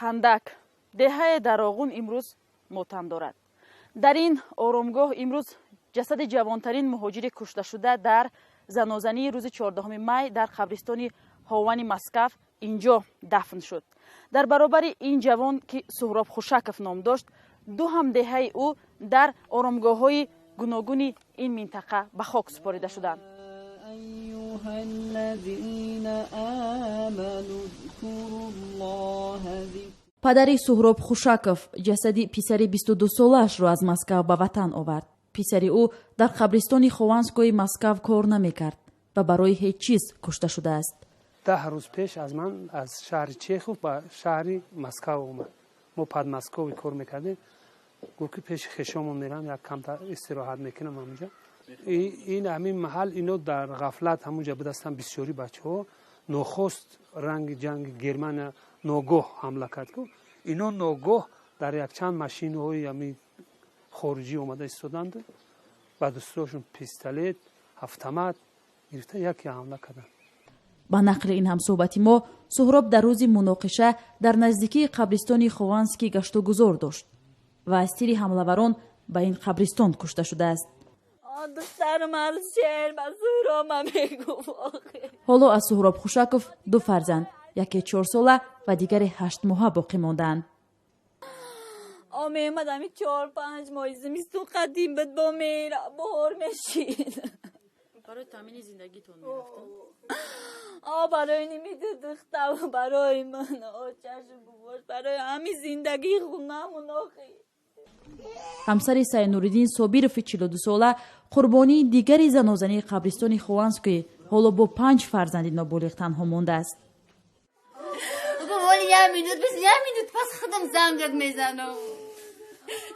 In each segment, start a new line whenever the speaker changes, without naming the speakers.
Қандак, деҳае дар Роғун, имрӯз мотам дорад. Дар ин оромгоҳ имрӯз ҷасади ҷавонтарин муҳоҷири кушташуда дар занозании рӯзи 14 май дар қабристони Ҳовани Москав инҷо дафн шуд. Дар баробари ин ҷавон, ки Суҳроб Хушаков ном дошт, ду ҳамдеҳаи ӯ дар оромгоҳҳои гуногуни ин минтақа ба хок супорида шуданд.
أيها الذين آمنوا اذكروا الله ذكرا
Падари Суҳроб Хушаков ҷасади писари 22-солаашро аз Москав ба ватан овард. Писари ӯ дар қабристони Хованскои Москав кор намекард ва барои ҳеҷ чиз кушта шудааст.
10 рӯз пеш аз ман аз шаҳри Чехов ба шаҳри Москав омад. Мо Подмосковье кор мекардем. Гуфт, ки пеши хешомон мерам, як камтар истироҳат мекунам ҳамунҷа. Ин ҳамин маҳал ино дар ғафлат ҳамунҷа будастанд. Бисёри бачаҳо нохост ранги ҷанги Германия ногоҳ ҳамла кард ку ино ногоҳ дар якчанд машинаҳои ҳамин хориҷӣ омада истоданд, ба дастошон пистолет, автомат гирифта, яке ҳамла карданд.
Ба нақли ин ҳамсӯҳбати мо, Суҳроб дар рӯзи муноқиша дар наздикии қабристони Хованский гаштугузор дошт ва аз тири ҳамлаварон ба ин қабристон кушта шудааст.
Духтарам аз шер ба Суҳроба мегуфт.
Ҳоло аз Суҳроб Хушаков ду фарзанд, яке 4-сола ва дигаре 8-моҳа, боқӣ мондаанд.
О, меомад, ами 4-5 моҳи зимистон қадим буд, бо мера бор мешид.
Барои таъмини зиндагитон мерафтанд?
О, барои нимиду духтар, барои ман, очашу бубош, барои ҳами зиндагии хунамун охи.
Ҳамсари Сайнуриддин Собирови 42-сола қурбонии дигари занозании қабристони Хованский ҳоло бо панҷ фарзанди ноболиғ танҳо мондааст.
Воли як минут бис, як минут пас худам зангат мезанам.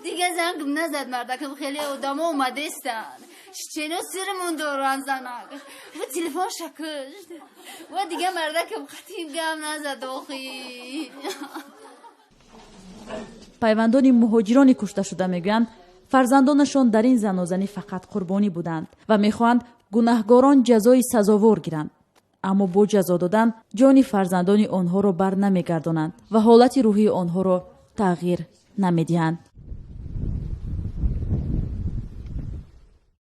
Дига зангам назад. Мардакам хеле одамо омадестанд, чено сирмон доран занак ва телефон шакушт ва дига мардакам қатим гам назад охи.
Пайвандони муҳоҷирони кушташуда мегӯянд, фарзандонашон дар ин занозанӣ фақат қурбонӣ буданд ва мехоҳанд гунаҳгорон ҷазои сазовор гиранд, аммо бо ҷазо додан ҷони фарзандони онҳоро бар намегардонанд ва ҳолати рӯҳии онҳоро тағйир намедиҳанд.